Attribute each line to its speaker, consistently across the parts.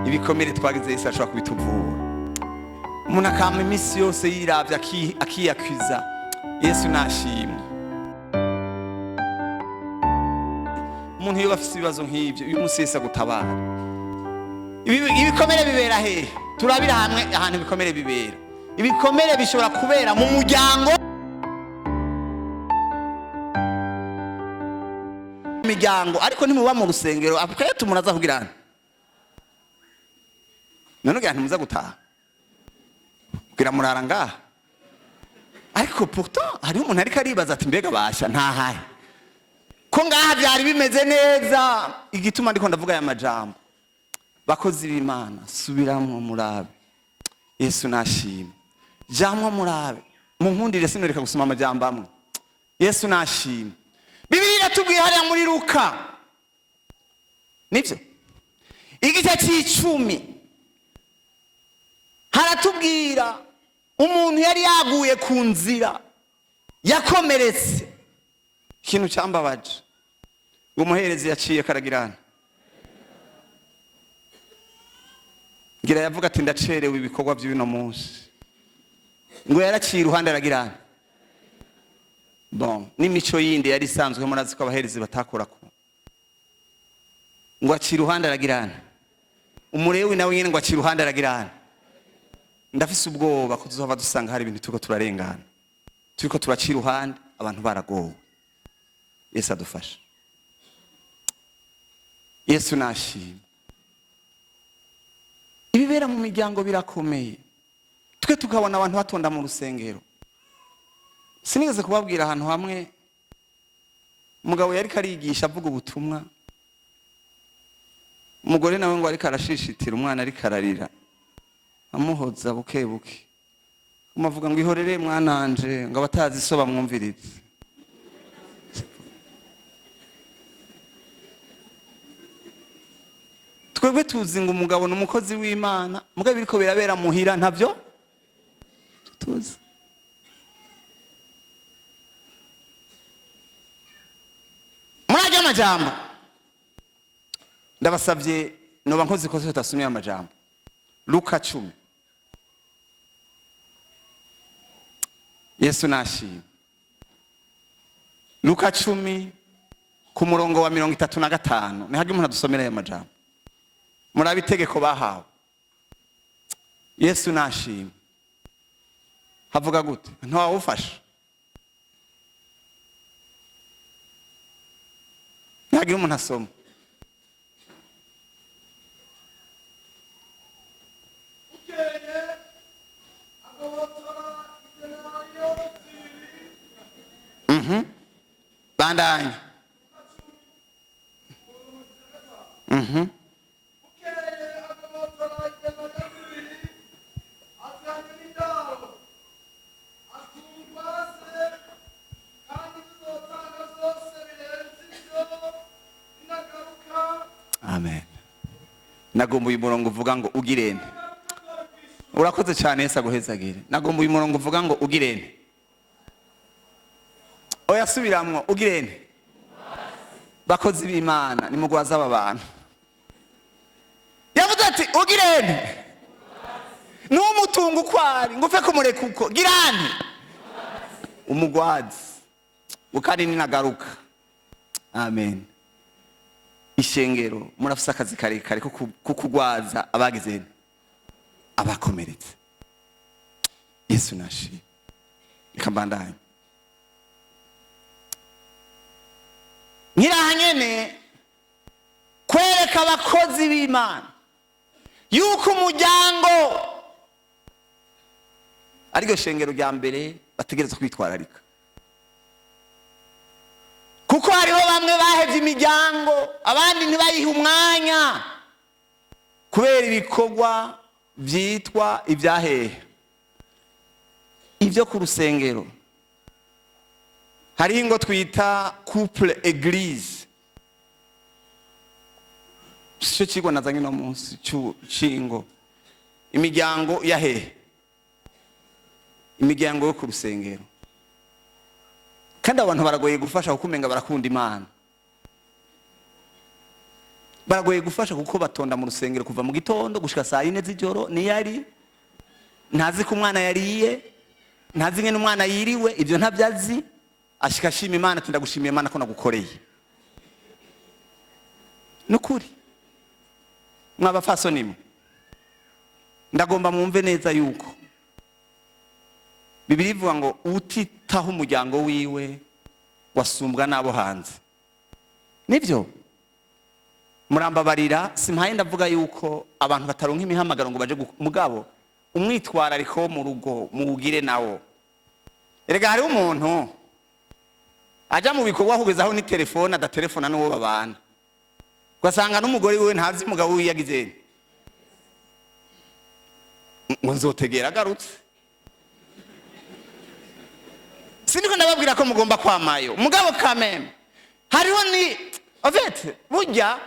Speaker 1: Ibikomere twagize Yesu ashobora kubituvura. Umuntu akama iminsi yose yiravye akiyakwiza. Yesu nashimwe. Umuntu iyo afise ibibazo nk'ivyo, uyu munsi Yesu agutabara. Ibikomere bibera hehe? Turabira hamwe ahantu ibikomere bibera. Ibikomere bishobora kubera mu muryango, miryango, ariko ntimuba mu rusengero. Aketu umuntu aza kugira nte? None ugira ntimuza gutaha, kugira murara ngaha. Ariko pourtant hariho umuntu ariko aribaza ati mbega basha ntahahe ko ngaha byari bimeze neza. Igituma ndiko ndavuga aya majambo, bakozi b'Imana, subiramwo murabe. Yesu nashimwe. Jamwo murabe, munkundire sinoreka gusoma amajambo amwe. Yesu nashimwe. Bibiliya iratubwiye hariya muri Luka, nibyo, igice c'icumi, haratubwira umuntu yari yaguye ku nzira, yakomeretse. Ikintu cyambabaje, ngo umuherezi yaciye karagirana ngira yavuga ati ndacerewe ibikorwa by'uno munsi, ngo yaraciye iruhande aragirana. Bon, n'imico yindi yari isanzwe murazi ko abaherezi batakora ko, ngo aciye iruhande aragirana. Umurewi nawe nyene ngo aciye iruhande aragirana. Ndafise ubwoba ko tuzohava dusanga hari ibintu turiko turarengana, turiko turaca iruhande, abantu baragowe. Yesu adufashe. Yesu nashimwe. Ibibera mu miryango birakomeye, twe tukabona abantu batonda mu rusengero. Sinigeze kubabwira ahantu hamwe umugabo yariko arigisha avuga ubutumwa, umugore nawe ngo ariko arashishitira umwana ariko ararira, amuhoza buke buke, amuvuga ngo ihorere mwananje, ngo abatazi so bamwumvirize. Twebwe tuzi ngo umugabo ni umukozi w'Imana, mugabo biriko birabera muhira ntavyo tuzi. Muri arya majambo ndabasavye, noba nkoze ikosa tutasomye amajambo. Luka 10. Yesu nashimwe. Luka 10 ku murongo wa 35, nihage umuntu adusomera aya majambo. Murabe itegeko bahawe. Yesu nashimwe. Havuga gute? Ntawufasha. Nihagire umuntu asoma. Bandanya. Amen. Nagomba uyu murongo uvuga ngo ugirene. Urakoze cyane, Yesu aguhezagire. Nagomba uyu murongo uvuga ngo ugirene. Oya, subiramwo, ugirene. Bakozi b'Imana, nimugwaza aba bantu. Yavuze ati ugirene. Numutunga uko ari, ngo upfe kumureka uko. Girane. Umugwazi. Ukandi ninagaruka. Amen. Ishengero murafise akazi karekare ko kugwaza abagize abakomeretse. Yesu nashimwe. Reka mbandanye. Nkiraha nyene kwereka abakozi b'Imana yuko umuryango ariryo shengero rya mbere bategerezwa kwitwararika, kuko hariho bamwe bahevye imiryango, abandi ntibayihe umwanya kubera ibikorwa vyitwa ibyahehe, ivyo ku rusengero. Hariho ingo twita couple église. Sico cigwa nazanye uno munsi c'ingo, imiryango ya hehe, imiryango yo ku rusengero. Kandi abantu baragoye gufasha kuko umenga barakunda Imana. Baragoye gufasha kuko batonda mu rusengero kuva mu gitondo gushika saa 4 z'ijoro. Niyo ari ntazi ko umwana yariye, ntazi ngene umwana yiriwe, ibyo ntabyo azi. Ashika ashima Imana ati: "Ndagushimiye Imana ko nagukoreye." Nukuri mwabafasoni mwe, ndagomba mwumve neza yuko Bibiliya ivuga ngo utitaho umuryango wiwe wasumbwa n'abo hanze. Nibyo, murambabarira, simpaye ndavuga yuko abantu bataronka imihamagaro ngo baje mugabo umwitwarariko wo mu rugo muwugire nawo. Erega hariho umuntu aja mu bikorwa kugeza aho ni telefone adatelefona n'uwo babana, ugasanga n'umugore wiwe ntazi umugabo wiwe yagize ngo nzotegera agarutse. Siniko ndababwira ko mugomba kwamayo, mugabo kameme hariho ni en fait burya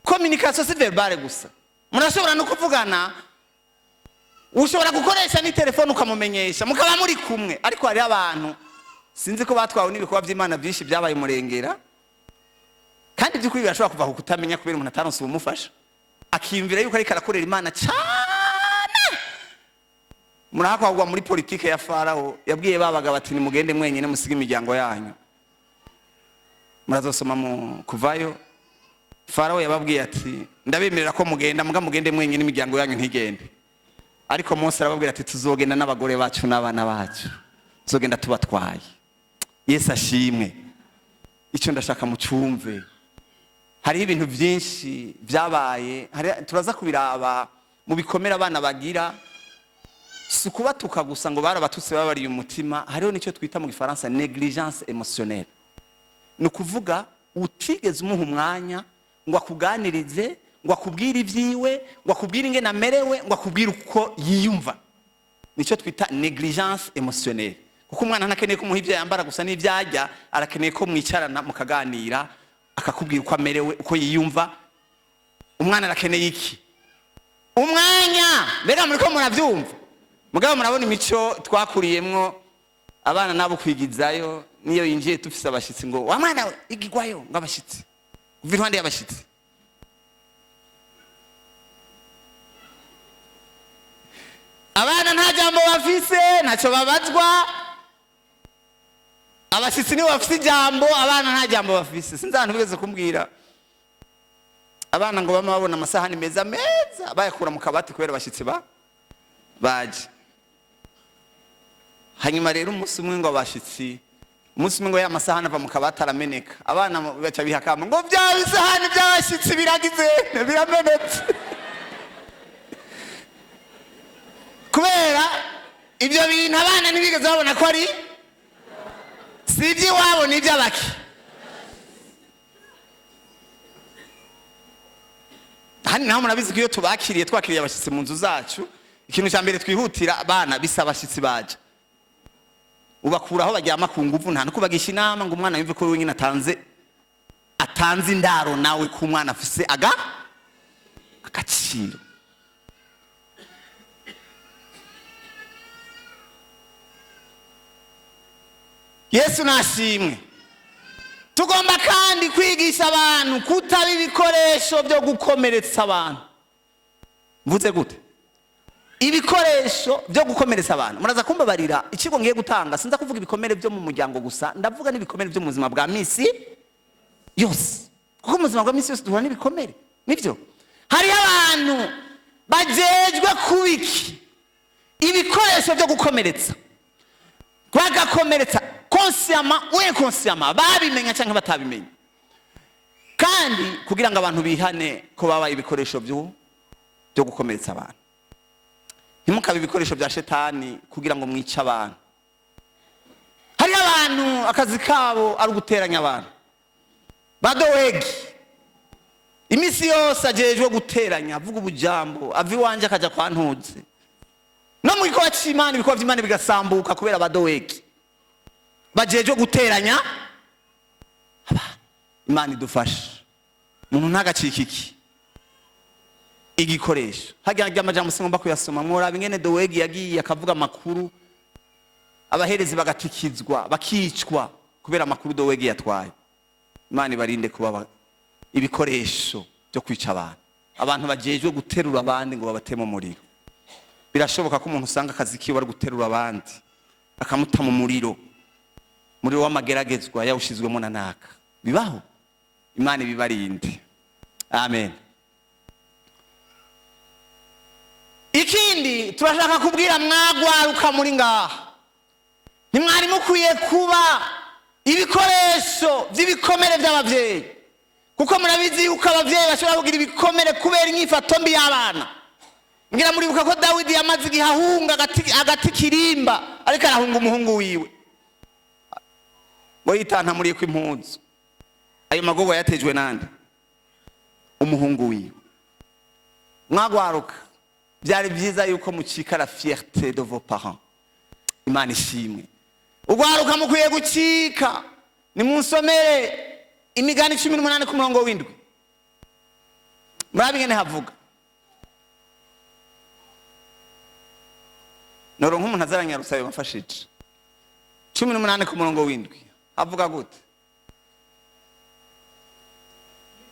Speaker 1: communication si verbale gusa. Murashobora no kuvugana, ushobora gukoresha ni telefone ukamumenyesha mukaba muri kumwe. Ariko hariho abantu sinzi ko batwawe n'ibikorwa by'Imana byinshi byabaye umurengera, kandi by'ukuri birashobora kuva ku kutamenya, kubera umuntu ataronse ubumufasha, akiyumvira yuko ariko arakorera Imana cyane. Murahakwagwa muri politike ya Farawo yabwiye babaga bati: "Nimugende mwenyine, musige imiryango yanyu." Murazosoma mu Kuvayo. Farawo yababwiye ati: "Ndabemerera ko mugenda, muga mugende mwenyine, imiryango yanyu ntigende." Ariko Mose arababwira ati: "Tuzogenda n'abagore bacu n'abana bacu, tuzogenda tubatwaye." Yesu ashimwe. Icyo ndashaka mucumve, hariho ibintu byinshi byabaye, turaza kubiraba mu bikomere abana bagira. Si ukubatuka gusa ngo barabatutse babariye umutima, hariho n'icyo twita mu Gifaransa négligence émotionnelle. Ni ukuvuga utigeze umuha umwanya ngo akuganirize, ngo akubwire ibyiwe, ngo akubwire ingene amerewe, ngo akubwire uko yiyumva. Nicyo twita négligence émotionnelle, kuko umwana ntakeneye ko umuha ibyo yambara gusa n'ibyo arya, arakeneye ko mwicarana mukaganira, akakubwira uko amerewe, uko yiyumva. Umwana arakeneye iki? Umwanya. Mbega muri ko murabyumva? Mugabo murabona imico twakuriyemwo, abana nabo kwigizayo. Niyo yinjiye tufise abashitsi ngo: "Wa mwana we, igigwayo," ngo abashitsi, kuva iruhande y'abashitsi. Abana nta jambo bafise, ntacyo babazwa. Abashitsi nibo bafise ijambo, abana nta jambo bafise. Sinzi ahantu bigeze kumbwira abana ngo bama babona amasahani meza meza bayakura mu kabati kubera abashitsi ba baje. Hanyuma rero umunsi umwe ngo abashitsi, umunsi umwe ngo ya masahani ava mu kabati arameneka. Abana baca bihakama ngo bya bisahani by'abashitsi biragize biramenetse, kubera ibyo bintu abana ntibigeze babona ko ari si iby'iwabo, ni iby'abaki. Hano naho murabizi ko iyo tubakiriye, twakiriye abashyitsi mu nzu zacu, ikintu cya mbere twihutira, abana bisa abashyitsi baje, ubakura aho baryama ku nguvu, nta no kubagisha inama ngo umwana yumve ko wenyine atanze indaro nawe, ko umwana afise agaciro. Yesu nashimwe. Tugomba kandi kwigisha abantu kutaba ibikoresho byo gukomeretsa abantu. Mvuze gute? Ibikoresho byo gukomeretsa abantu. Muraza kumbabarira, ikigo ngiye gutanga sinza kuvuga ibikomere byo mu muryango gusa, ndavuga n'ibikomere byo mu buzima bwa misi yose, kuko mu buzima bwa misi yose duhura n'ibikomere. Nibyo, hariho abantu bajejwe kubiki ibikoresho byo gukomeretsa, bagakomeretsa consciemment ou inconsciemment, babimenya cyangwa batabimenya, kandi kugira ngo abantu bihane ko babaye ibikoresho byo gukomeretsa abantu. Ntimukabe ibikoresho bya shetani kugira ngo mwice abantu. Hariho abantu akazi kabo ari uguteranya abantu. Badowegi iminsi yose ajejwe guteranya, avuga ubujambo, ava iwanje akajya kwa ntuze, no mu gikorwa cy'Imana, ibikorwa by'Imana bigasambuka kubera abadowegi bajejwe guteranya abantu. Imana idufashe, umuntu ntagacike iki igikoresho. Hajya amajambo singomba kuyasoma, mworaba ingene Dowegi yagiye akavuga amakuru, abaherezi bagatikizwa, bakicwa kubera amakuru Dowegi yatwaye. Imana ibarinde kuba ibikoresho byo Byo kwica abantu, abantu bajejwe guterura abandi ngo babate mu muriro. Birashoboka ko umuntu usanga akazi kiwe ari guterura abandi, akamuta mu muriro, muriro w'amageragezwa yawushizwemo na naka. Bibaho, Imana ibibarinde, amen. Ikindi turashaka kubwira mwagwaruka muri ngaha, ntimwari mukwiye kuba ibikoresho by'ibikomere by'ababyeyi, kuko murabizi yuko ababyeyi bashobora kugira ibikomere kubera inyifato mbi y'abana. Ngira muribuka ko Dawidi yamaze igihe ahunga agati kirimba, ariko arahunga umuhungu wiwe ngo yitantamuriye ko impuzu. Ayo magogo yatejwe nande? Umuhungu wiwe. Mwagwaruka, byari byiza yuko mucika la fierté de vos parents. Imana ishimwe. Ugwaruka mukwiye gucika. Nimunsomere Imigani 18 ku murongo w'7, murabe ingene havuga. Noro nk'umuntu azaranyarutsa bimafashije. 18 ku murongo w'7 havuga gute?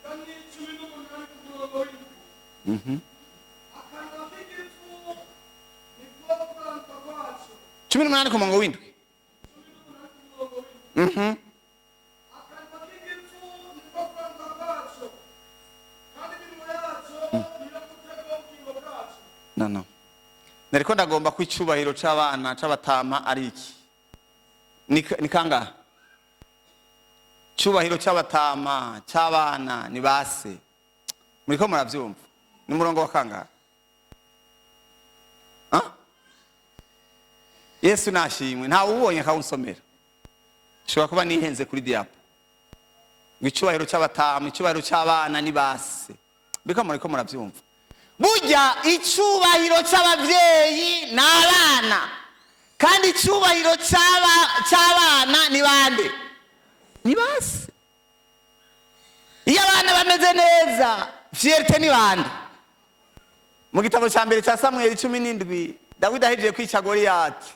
Speaker 2: Imigani 18 ku murongo w'7. Akanwa k'igifu niko kuranduka kwaco.
Speaker 1: 18 ku murongo w'7.
Speaker 2: 18 ku murongo w'7. Akanwa k'igifu niko kuranduka kwaco, kandi iminwa yaco niyo mutego w'ubugingo bwaco.
Speaker 1: No, nariko ndagomba ko icubahiro c'abana c'abatama ari iki. Ni kangahe? Cubahiro c'abatama, c'abana ni base. Muriko muravyumva? Ni murongo wa kangahe? Ah? Yesu nashimwe. Ntawe ubonye akawunsomera? Shobora kuba nihenze kuri diapo. Ngo icubahiro c'abatama, icubahiro c'abana ni base. Muriko muravyumva? Burya icubahiro c'abavyeyi ni abana, kandi icubahiro c'abana ni bande? Ni base. Iyo abana bameze neza, fierté ni bande? Mu gitabo cya mbere cya Samweli 17, Dawidi ahejeje kwica Goliyati,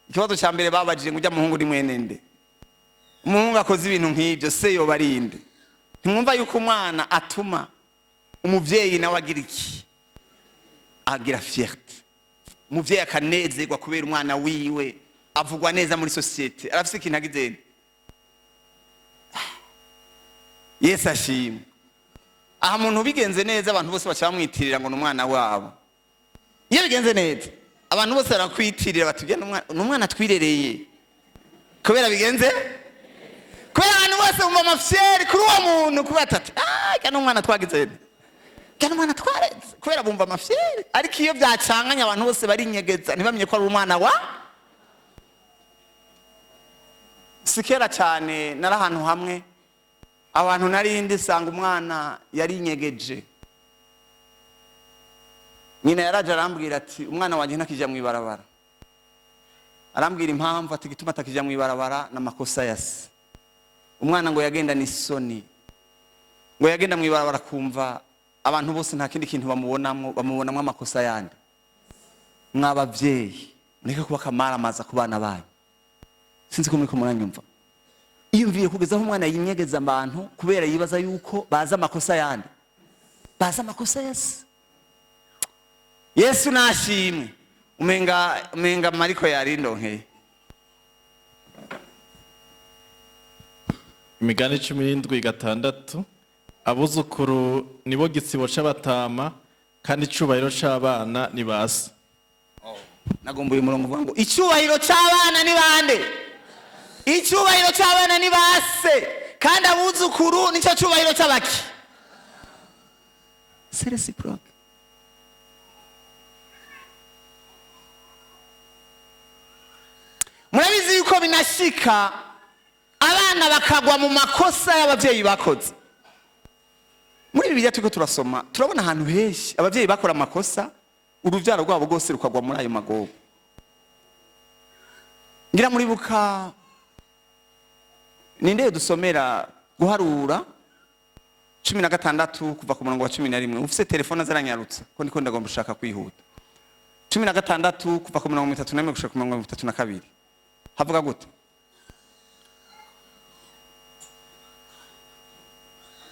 Speaker 1: ikibazo cya mbere babajije ngo: "Ujya muhungu ni mwene nde? Umuhungu akoze ibintu nk'ibyo se yoba ari inde?" Ntimwumva yuko umwana atuma umuvyeyi nawe agira iki? Agira fierté. Umuvyeyi akanezerwa kubera umwana wiwe avugwa neza muri société, arafise ikintu agize. Yesu ashimwe. Aha muntu bigenze neza, abantu bose baca bamwitirira ngo ni umwana wabo. Iyo bigenze neza, abantu bose barakwitirira bati: "Ujya ni umwana twirereye." Kubera bigenze, kubera abantu bose bumva ama fiers kuri uwo muntu, kubera ati: "Ah, ujya ni umwana twagize, ujya ni umwana twareze," kubera bumva ama fiers. Ariko iyo byacanganye, abantu bose barinyegeza, ntibamenye ko ari umwana wa. Si kera cyane nari ahantu hamwe, abantu narindi sanga umwana yarinyegeje. Nyina yaraje arambwira ati: "Umwana wanjye ntakijya mu ibarabara." Arambwira impamvu, ati: "Igituma atakijya mu ibarabara n'amakosa ya se." Umwana ngo yagendana isoni, ngo yagenda mu ibarabara kumva abantu bose nta kindi kintu bamubonamwo, bamubonamwo amakosa yandi. Mwababyeyi, mureke kuba akamaramaza ku bana banyu. Sinzi ko muriko muranyumva. Iyumviye kugeza aho umwana yinyegeza abantu kubera yibaza yuko bazi amakosa yandi, bazi amakosa ya se. Yesu nashimwe. Umenga Mariko yarindonkeye.
Speaker 3: Imigani 17:6. Abuzukuru nibo gitsibo c'abatama, kandi icubahiro c'abana ni base.
Speaker 1: Nagomba uyu murongo uvuga ngo icyubahiro cy'abana ni bande? Icyubahiro cy'abana ni base, kandi abuzukuru nicyo cyubahiro cy'abaki. C'est réciproque. Murabizi yuko binashika abana bakagwa mu makosa y'ababyeyi bakoze. Muri Bibiliya turiko turasoma, turabona ahantu henshi ababyeyi bakora amakosa, urubyaro rwabo rwose rukagwa muri ayo magogo. Ngira muribuka, ninde dusomera Guharura 16 kuva ku murongo wa 11? Ufise telefone azaranyarutsa, ko ndiko ndagomba ushaka kwihuta. 16 kuva ku 31 gushika ku 32 havuga gute?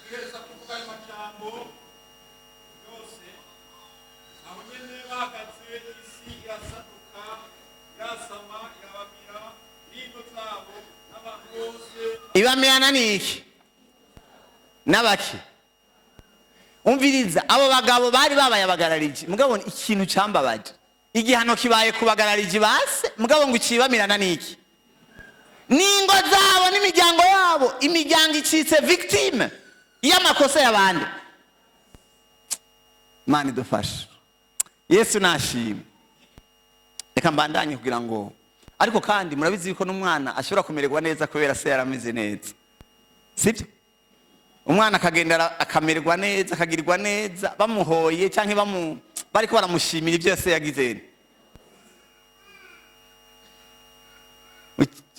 Speaker 2: Agiheza kuvuga ayo majambo, Isi irasaduka, irasama, irabamira n'ingo zabo n'abantu bose.
Speaker 1: Ibamirana ni iki n'abaki? Umviriza, abo bagabo bari babaye abagarariji. Mugabo ikintu cyambabaje, igihano kibaye ku bagarariji base, mugabo ngo ikibamirana ni iki? N'ingo zabo n'imiryango yabo. Imiryango icitse victime y'amakosa y'abandi. Imana idufashe. Yesu nashimwe. Reka mbandanye kugira ngo, ariko kandi murabizi yuko n'umwana ashobora kumererwa neza kubera se yarameze neza, sibyo? Umwana akagenda akamererwa neza, akagirirwa neza, bamuhoye cyangwa bariko baramushimira ibyo se yagize.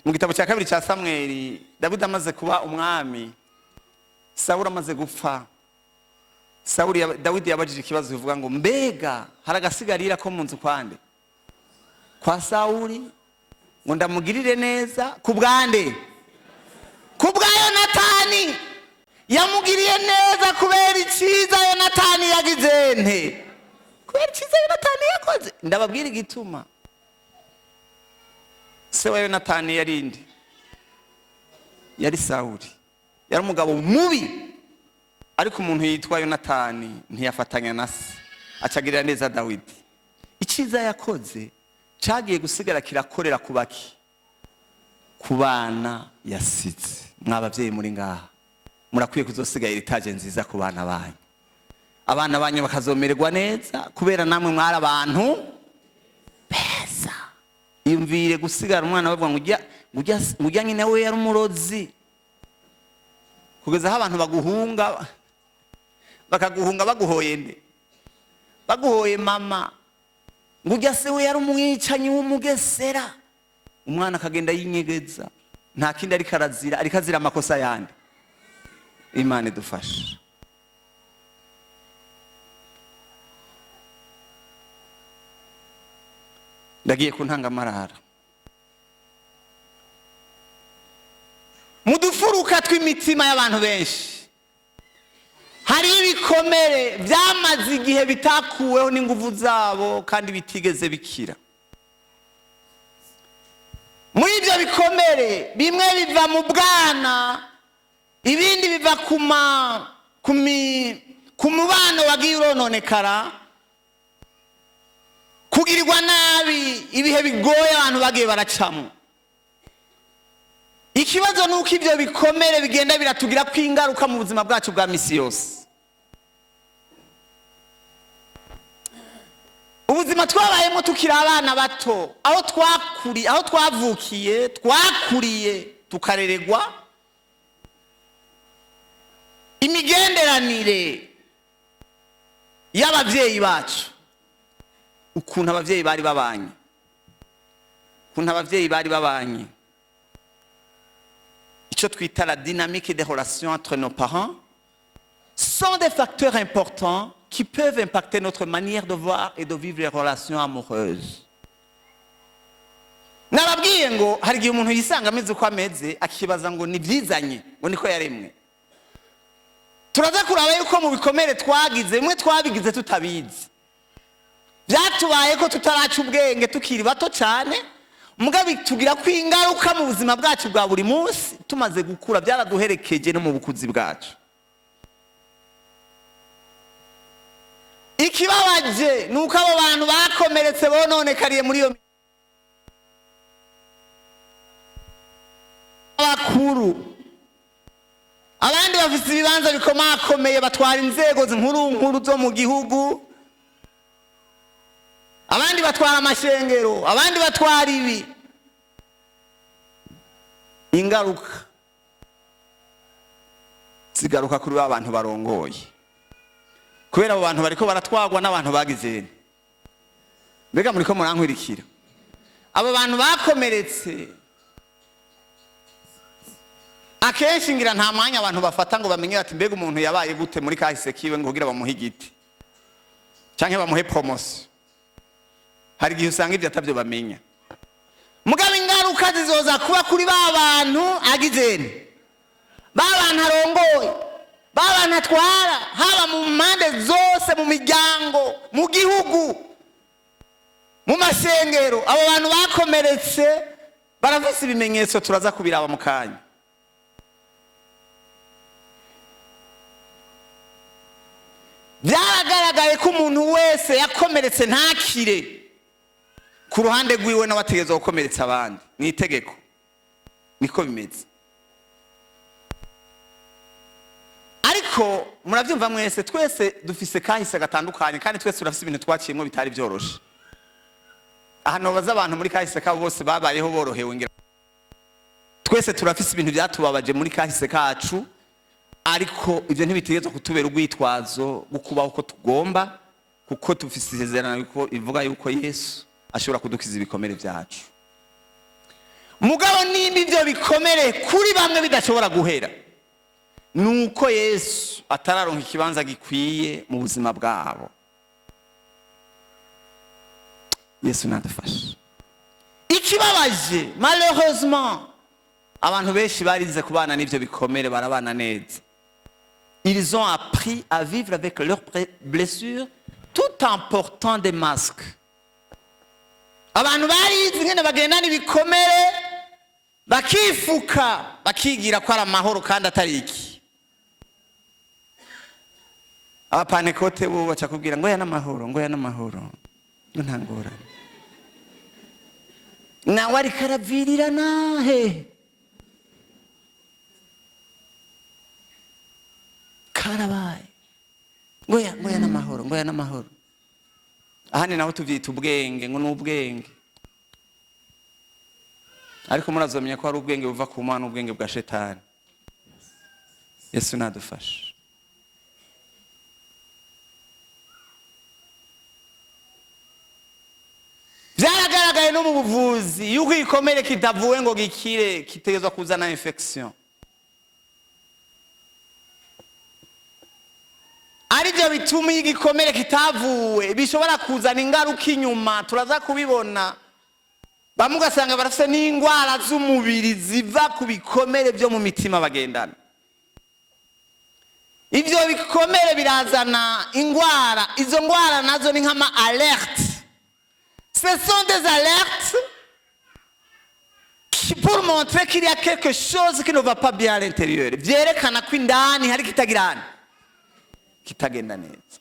Speaker 1: Mu gitabo cya kabiri cya Samweli, Dawidi amaze kuba umwami, Sawuli amaze gupfa, Dawidi yabajije ikibazo bivuga ngo: "Mbega hari agasigarira ko mu nzu kwande kwa Sawuli ngo ndamugirire neza ku bwande, ku bwa Yonatani?" Yamugiriye neza kubera icyiza Yonatani yagize nte? Kubera icyiza Yonatani yakoze. Ndababwira igituma. Se wa Yonatani yari nde? Yari Sawuli. Yari umugabo mubi, ariko umuntu yitwa Yonatani ntiyafatanya na se, acagirira neza Dawidi. Icyiza yakoze cyagiye gusigara kirakorera ku baki? Ku bana yasize. Mwa babyeyi muri ngaha, murakwiye kuzosiga héritage nziza ku bana banyu, abana banyu bakazomererwa neza kubera namwe mwari abantu beza. Iyumvire gusigara umwana bavuga ngo ujya ngo ujya ngo ujya nyina we yari umurozi, kugeza aho abantu baguhunga, bakaguhunga baguhoye nde? Baguhoye mama, ngo ujya se we yari umwicanyi w'umugesera. Umwana akagenda yinyegeza, nta kindi ariko arazira, ariko azira amakosa yandi. Imana idufashe. Ndagiye ku ntangamarara. Mu dufuruka tw'imitima y'abantu benshi hari ibikomere byamaze igihe bitakuweho n'ingufu zabo kandi bitigeze bikira. Muri ibyo bikomere, bimwe biva mu bwana, ibindi biva ku mubano wagiye urononekara, kugirirwa nabi, ibihe bigoye abantu bagiye baracamo. Ikibazo ni uko ibyo bikomere bigenda biratugira ko ingaruka mu buzima bwacu bwa misi yose. Ubuzima twabayemo tukiri abana bato, aho twakuri, aho twavukiye, twakuriye, tukareregwa, imigenderanire y'ababyeyi bacu, ukuntu ababyeyi bari babanye, ukuntu ababyeyi bari babanye, icyo twita la dynamique des relations entre nos parents, sont des facteurs importants qui peuvent impacter notre manière de voir et de vivre les relations amoureuses. Nababwiye ngo hari igihe umuntu yisanga ameze uko ameze, akibaza ngo ni byizanye, ngo niko yaremwe. Turaza kuraba yuko mu bikomere twagize, bimwe twabigize tutabizi, byatubaye ko tutaraca ubwenge, tukiri bato cyane, muga bitugira ko ingaruka mu buzima bwacu bwa buri munsi. Tumaze gukura, byaraduherekeje no mu bukuzi bwacu. Ikibabaje ni uko abo bantu bakomeretse, bononekariye muri iyo bakuru, abandi bafite ibibanza bikomakomeye, batwara inzego nkuru nkuru zo mu gihugu, abandi batwara amashengero, abandi batwara ibi. Ingaruka zigaruka kuri ba bantu barongoye, kubera abo bantu bariko baratwagwa n'abantu bagize. Mbega muriko murankwirikira? Abo bantu bakomeretse, akenshi ngira nta mwanya abantu bafata ngo bamenye bati: "Mbega umuntu yabaye gute muri kahise kiwe?" ngo kugira bamuhe igiti canke bamuhe promotion. Hari igihe usanga ibyo atabyo bamenya, mugabo ingaruka zizoza kuba kuri ba bantu agizene, ba bantu arongoye, ba bantu atwara, haba mu mpande zose, mu miryango, mu gihugu. Mu masengero, abo bantu bakomeretse barafise ibimenyetso, turaza kubiraba mu kanya. Byaragaragaye ko umuntu wese yakomeretse ntakire, ku ruhande rwiwe nawe ategerezwa gukomeretsa abandi. Ni itegeko, niko bimeze. Ariko murabyumva mwese, twese dufise kahise gatandukanye, kandi twese turafise ibintu twaciyemo bitari byoroshe. Ahantu baza abantu muri kahise kabo bose babayeho borohewe ngira. Twese turafise ibintu byatubabaje muri kahise kacu, ariko ibyo ntibitegerezwa kutubera urwitwazo rwo kubaho uko tugomba, kuko dufise isezerano yuko ivuga yuko Yesu ashobora kudukiza ibikomere byacu. Mugabo nimba ibyo bikomere kuri bamwe bidashobora guhera, nuko Yesu atararonka ikibanza gikwiye mu buzima bwabo. Yesu nadufashe. Ikibabaje, malheureusement, abantu benshi barize kubana n'ivyo bikomere, barabana neza. Ils ont appris à vivre avec leurs blessures tout en portant des masques. Abantu barize ingene bagendana ibikomere, bakifuka, bakigira ko ari amahoro kandi atari iki. Abapantekote bo baca kubwira ngo ya n'amahoro, ngo ya n'amahoro, ngo nta ngorane. Nawe ariko aravirirana he, karabaye, ngo ya n'amahoro, ngo ya n'amahoro. Ahandi naho tuvyita ubwenge, ngo ni ubwenge, ariko murazomenya ko hari ubwenge buva ku Mana, ubwenge bwa shetani. Yesu nadufashe. Byaragaragaye no mu buvuzi yuko igikomere kitavuwe ngo gikire kitegerezwa kuzana infection, aribyo bituma iyo igikomere kitavuwe bishobora kuzana ingaruka inyuma, turaza kubibona. Bamwe ugasanga barafite n'indwara z'umubiri ziva ku bikomere byo mu mitima bagendana. Ibyo bikomere birazana indwara, izo ndwara nazo ni nk'ama alerte. Ce sont des alertes pour montrer qu'il y a quelque chose qui ne va pas bien à l'intérieur. Vyerekana ko indani hari kitagirana, kitagenda neza.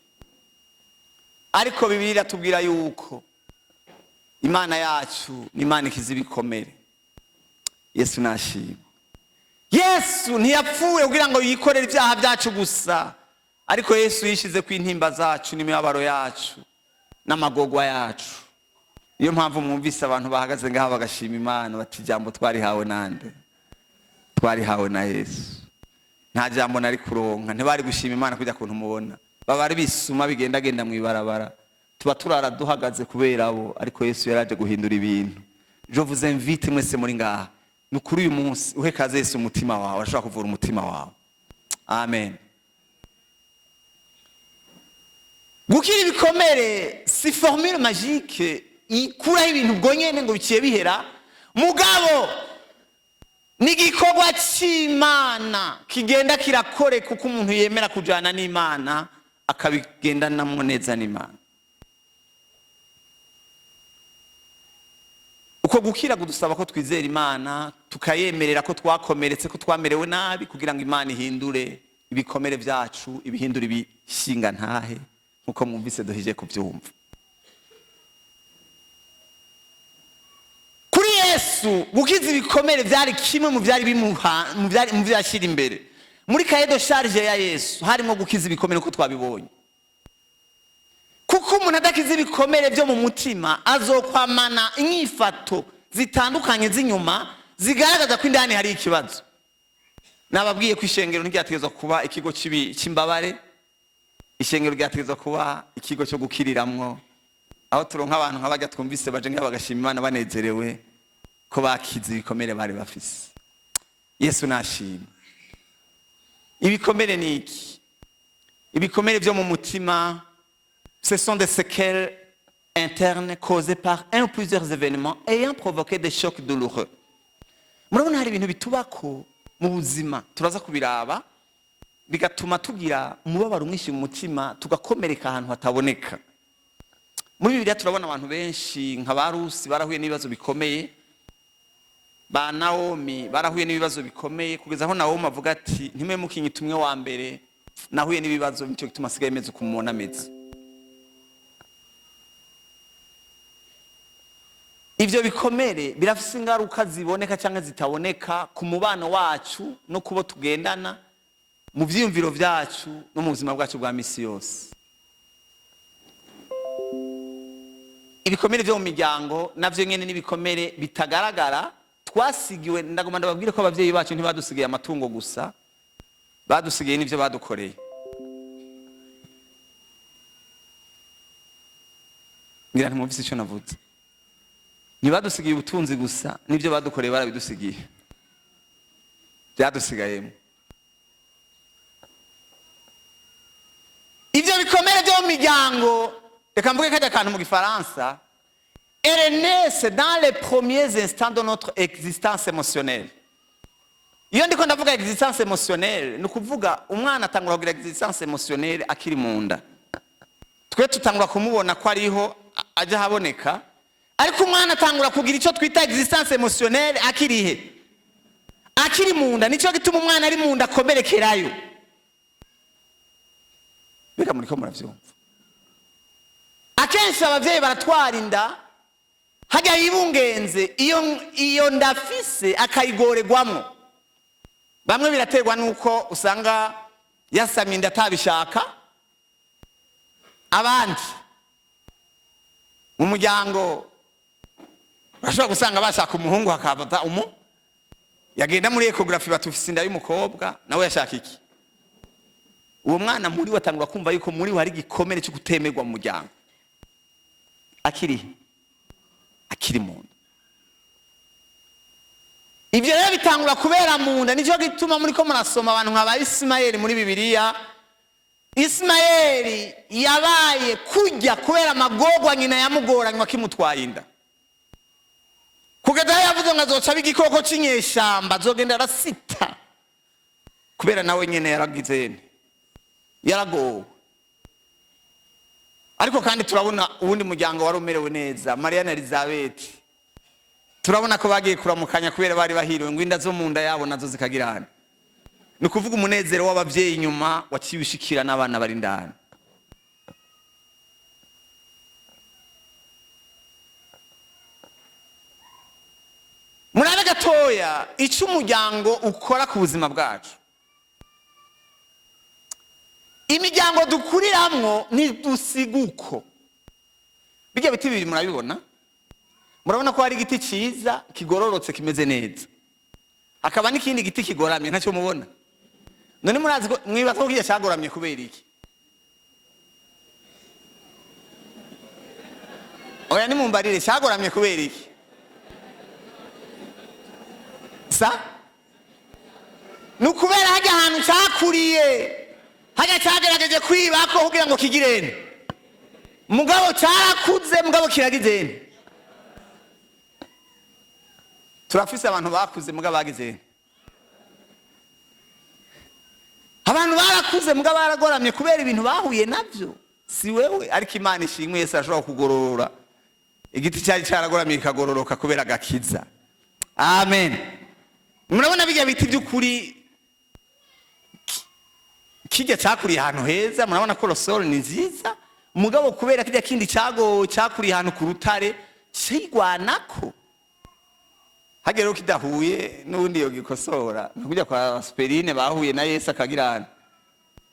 Speaker 1: Ariko Bibiliya iratubwira yuko Imana yacu ni Imana ikiza ibikomere. Yesu nashimwe. Yesu ntiyapfuye kugira ngo yikorere ibyaha byacu gusa, ariko Yesu yishize ku intimba zacu n'imibabaro yacu n'amagogwa yacu. Niyo mpamvu mwumvise abantu bahagaze ngaha bagashima Imana bati: "Ijambo twarihawe nande? Twarihawe na Yesu. Nta jambo nari kuronka." Ntibari gushima Imana kujya kuntu mubona baba ari bisuma bigendagenda mu ibarabara, tuba turara duhagaze kubera abo, ariko Yesu yaraje guhindura ibintu. Je vous invite mwese muri ngaha, ni kuri uyu munsi uhe kaze Yesu umutima wawe, ashobora kuvura umutima wawe. Amen. Gukira ibikomere si formule magique ikuraho ibintu ubwo nyene ngo biciye bihera, mugabo ni igikorwa cy'Imana kigenda kirakoreka uko umuntu yemera kujana n'Imana, akabigendanamwo neza n'Imana. Uko gukira kudusaba ko twizera Imana, tukayemerera ko twakomeretse, ko twamerewe nabi, kugira ngo Imana ihindure ibikomere byacu, ibihindure ibishinga ntahe, nkuko mwumvise duhije kubyumva. Kuri Yesu, gukiza ibikomere byari kimwe mu byari bimuha mu byo yashyira imbere. Muri cahier de charge ya Yesu harimo gukiza ibikomere, uko twabibonye, kuko umuntu adakiza ibikomere byo mu mutima azokwamana inyifato zitandukanye z'inyuma zigaragaza ko indani hari ikibazo. Nababwiye ko ishengero ntiryategerezwa kuba ikigo cy'imbabare, ishengero ryategerezwa kuba ikigo cyo gukiriramwo, aho turonka abantu nk'abajya twumvise baje nk'aba bagashima Imana banezerewe ko bakize ibikomere bari bafise. Yesu nashima. Ibikomere ni iki? Ibikomere byo mu mutima, ce sont des séquelles internes causées par un ou plusieurs événements ayant provoqué des chocs douloureux. Murabona hari ibintu bitubako mu buzima, turaza kubiraba, bigatuma tugira umubabaro mwinshi mu mutima, tugakomereka ahantu hataboneka. Muri Bibiliya turabona abantu benshi nka ba Rusi barahuye n'ibibazo bikomeye, ba Nawomi barahuye n'ibibazo bikomeye, kugeza aho Nawomi avuga ati: "Ntimwe mukinyita umwe wa mbere, nahuye n'ibibazo, nicyo gituma asigaye meze uko mubona ameze." Ibyo bikomere birafise ingaruka ziboneka cyangwa zitaboneka ku mubano wacu no kubo tugendana, mu byiyumviro byacu no mu buzima bwacu bwa misi yose. Ibikomere byo mu miryango navyo nyene n'ibikomere bitagaragara twasigiwe. Ndagomba ndababwire ko abavyeyi bacu ntibadusigiye amatungo gusa, badusigiye n'ivyo badukoreye. Ngira ntimwumvise icyo navuze. Ntibadusigiye ubutunzi gusa, n'ibyo badukoreye barabidusigiye, byadusigayemo. Ibyo bikomere byo mu miryango, reka mvuge kajya kantu mu Gifaransa: elles naissent dans les premiers instants de notre existence émotionnelle. Iyo ndiko ndavuga existence émotionnelle, ni ukuvuga umwana atangura kugira existence émotionnelle akiri mu nda. Twe tutangura kumubona ko ariho ajya ahaboneka, ariko umwana atangura kugira icyo twita existence émotionnelle akiri he? Akiri mu nda. Nicyo gituma umwana ari mu nda akomerekerayo. Mbega muriko muravyumva? Akenshi abavyeyi baratwara inda, hajya yibungenze, iyo ndafise akayigoregwamwo. Bamwe biraterwa nuko usanga yasamye inda atabishaka, abandi mu muryango bashobora gusanga bashaka umuhungu, hakabata umu yagenda muri échographie batufise inda y'umukobwa, nawe yashaka iki. Uwo mwana muri we atangura kumva yuko muri we hari igikomere cyo kutemerwa mu muryango akiri mu nda. Ibyo rero bitangura kubera mu nda. Nicyo gituma muri ko murasoma abantu nka ba Isimayeli muri Bibiliya. Isimayeli yabaye kujya kubera amagorwa nyina yamugoranywa akimutwaye inda, kugeza aho yavuze ngo azoca aba igikoko cy'inyeshyamba, azogenda arasita, kubera nawe nyine yaragize yaragowe. Ariko kandi turabona uwundi muryango wari umerewe neza, Mariya na Elizabeth. Turabona ko bagiye kuramukanya kubera bari bahiriwe, ngo inda zo mu nda yabo nazo zikagirana. Ni ukuvuga umunezero w'ababyeyi inyuma waciye ushikira n'abana bari indani. Murabe gatoya icyo umuryango ukora ku buzima bwacu. Imiryango dukuriramwo ntidusiga uko. Bijya biti bibiri murabibona, murabona ko hari igiti cyiza kigororotse kimeze neza, hakaba n'ikindi giti kigoramye, ntacyo mubona. None murazi ko mwibaza ko kijya cyagoramye kubera iki? Oya, nimumbarire, cyagoramye kubera iki? Sa ni ukubera hajya ahantu cyakuriye, hajya cyagerageje kwibako kugira ngo kigirene, mugabo cyarakuze, mugabo kiragizene. Turafise abantu bakuze mugabo bagizene. Abantu barakuze mugabo baragoramye kubera ibintu bahuye nabyo. Si wewe, ariko Imana ishimwe, Yesu ashobora kugororora igiti cyari cyaragoramye kikagororoka kubera agakiza. Amen. Murabona bijya biti by'ukuri, kijya cyakuriye ahantu heza, murabona ko le sol ni nziza, mugabo kubera kijya kindi cyago cyakuriye ahantu ku rutare kigwanako, hagera rero kidahuye n'ubundi yo gikosora ni kujya kwa Superine bahuye na Yesu akagirana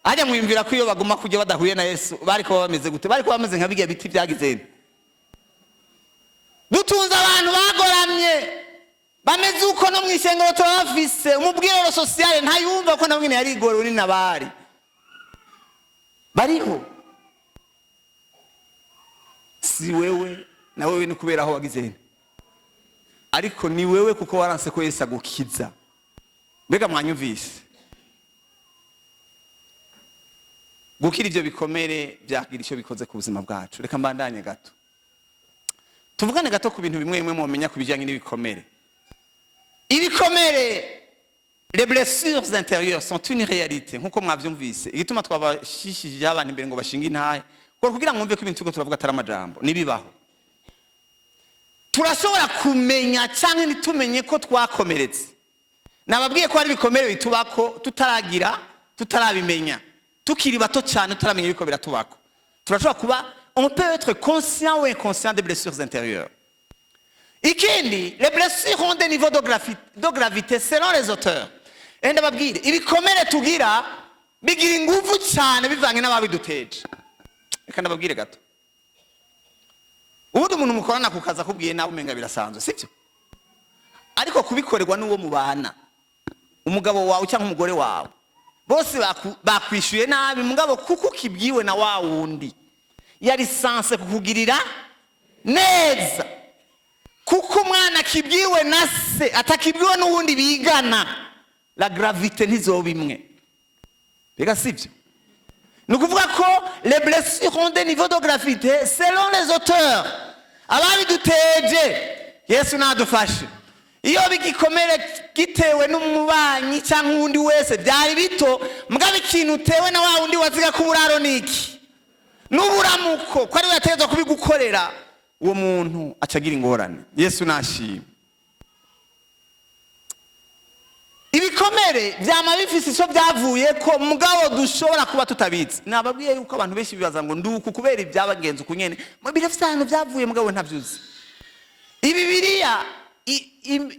Speaker 1: hajya. Mwiyumvira ko iyo baguma kujya badahuye na Yesu bari kuba bameze gute? Bari kuba bameze nka bijya biti byagize. Dutunze abantu bagoramye bameze uko no mu ishengero turabafise. Umubwirero sociale ntayumva ko nawe nyine yarigora uri nabari bariho. Si wewe na wewe, ni kubera aho wagize, ariko ni wewe kuko waranse ko Yesu agukiza. Mbega mwanyumvise? Gukira ibyo bikomere byagira icyo bikoze ku buzima bwacu. Reka mbandanye gato, tuvugane gato ku bintu bimwe bimwe mwomenya ku bijyanye n'ibikomere. Ibikomere, les blessures intérieures sont une réalité, nkuko mwavyumvise. Igituma twabashishije abantu imbere ngo bashinge intahe, Ngo kugira mwumve ko ibintu turiko turavuga atari amajambo, nibibaho. Turashobora kumenya cyangwa ntitumenye ko twakomeretse. Nababwiye ko hari ibikomere bitubako tutaragira, tutarabimenya, tukiri bato cyane, tutaramenya ibiko biratubako. Turashobora kuba, on peut être conscient ou inconscient des blessures intérieures. Ikindi, les blessures ont des niveaux de gravité selon les auteurs. Enda babwire, ibikomere tugira bigira ingufu cyane bivanye n'ababiduteje. Reka ndababwire gato. Ubundi umuntu mukorana ku kazi akubwiye nawe, umenga birasanzwe, sibyo? Ariko kubikorerwa n'uwo mubana, umugabo wawe cyangwa umugore wawe, bose bakwishyuye nabi, mugabo kuko ukibwiwe na wa wundi yari censé kukugirira neza, kuko umwana akibwiwe na se atakibwiwe n'uwundi bigana, la gravité ntizoba imwe. Mbega sibyo? Ni ukuvuga ko les blessures ont des niveaux de gravité selon les auteurs, ababiduteje. Yesu nadufashe. Iyo bigikomere gitewe n'umubanyi cyangwa uwundi wese, byari bito. Mugabo ikintu utewe na wa wundi waziga ko uburaro niki n'uburamuko, ko ari we yategetswe kubigukorera, uwo muntu acagira ingorane. Yesu nashima. Ibikomere byama bifise icyo byavuye ko, mugabo dushobora kuba tutabizi. Nababwiye yuko abantu benshi bibaza ngo nduku kubera ibyabagenza uku nyene. Birafise ahantu byavuye, mugabo ntabyuzi. Ibibiriya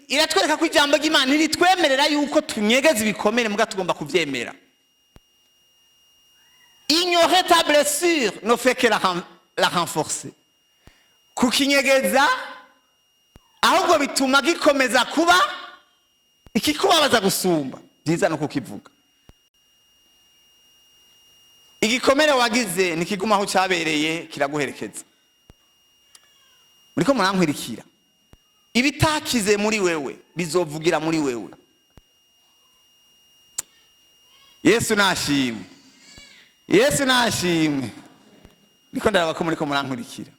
Speaker 1: iratwereka ko ijambo ry'Imana ntiritwemerera yuko tunyegeza ibikomere, mugabo tugomba kuvyemera. Ignorer ta blessure ne fait que la renforcer. Kukinyegeza ahubwo bituma gikomeza kuba ikikubabaza gusumba. Byiza no kukivuga. Igikomere wagize ntikiguma aho cyabereye, kiraguherekeza. Muriko murankwirikira? Ibitakize muri wewe bizovugira muri wewe. Yesu nashimwe, Yesu nashimwe. Niko ndaraba ko muriko murankurikira.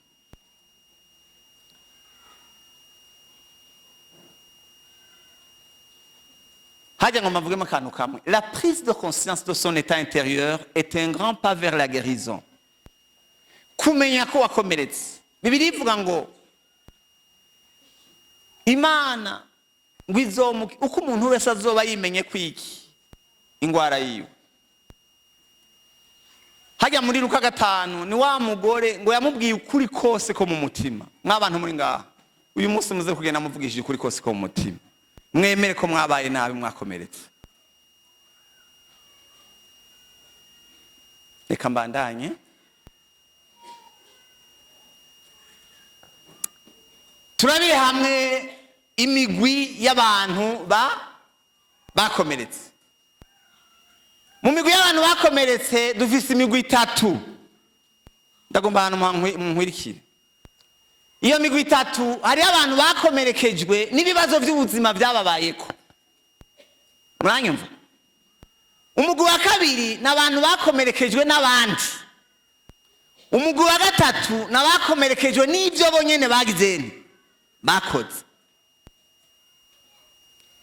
Speaker 1: Hajya ngo mavugemo akantu kamwe. La prise de conscience de son état intérieur est un grand pas vers la guérison. Kumenya ko wakomeretse. Bibiliya ivuga ngo Imana ngo izomuke uko umuntu wese azoba yimenye kwiki ingwara yiwe. Hajya muri Luka 5, ni wa mugore ngo yamubwiye ukuri kose ko mu mutima. Mw'abantu muri ngaha uyu munsi, muze kugenda muvugishije ukuri kose ko mu mutima, mwemere ko mwabaye nabi, mwakomeretse. Reka mbandanye. Turabire hamwe imigwi y'abantu bakomeretse. Mu migwi y'abantu bakomeretse dufise imigwi itatu. Ndagomba ahantu munkwirikire. Iyo migwi itatu, hariho abantu bakomerekejwe n'ibibazo by'ubuzima byababayeko. Muranyumva? Umugwi wa kabiri ni abantu bakomerekejwe n'abandi. Umugwi wa gatatu ni abakomerekejwe n'ibyo bonyene bagize, bakoze.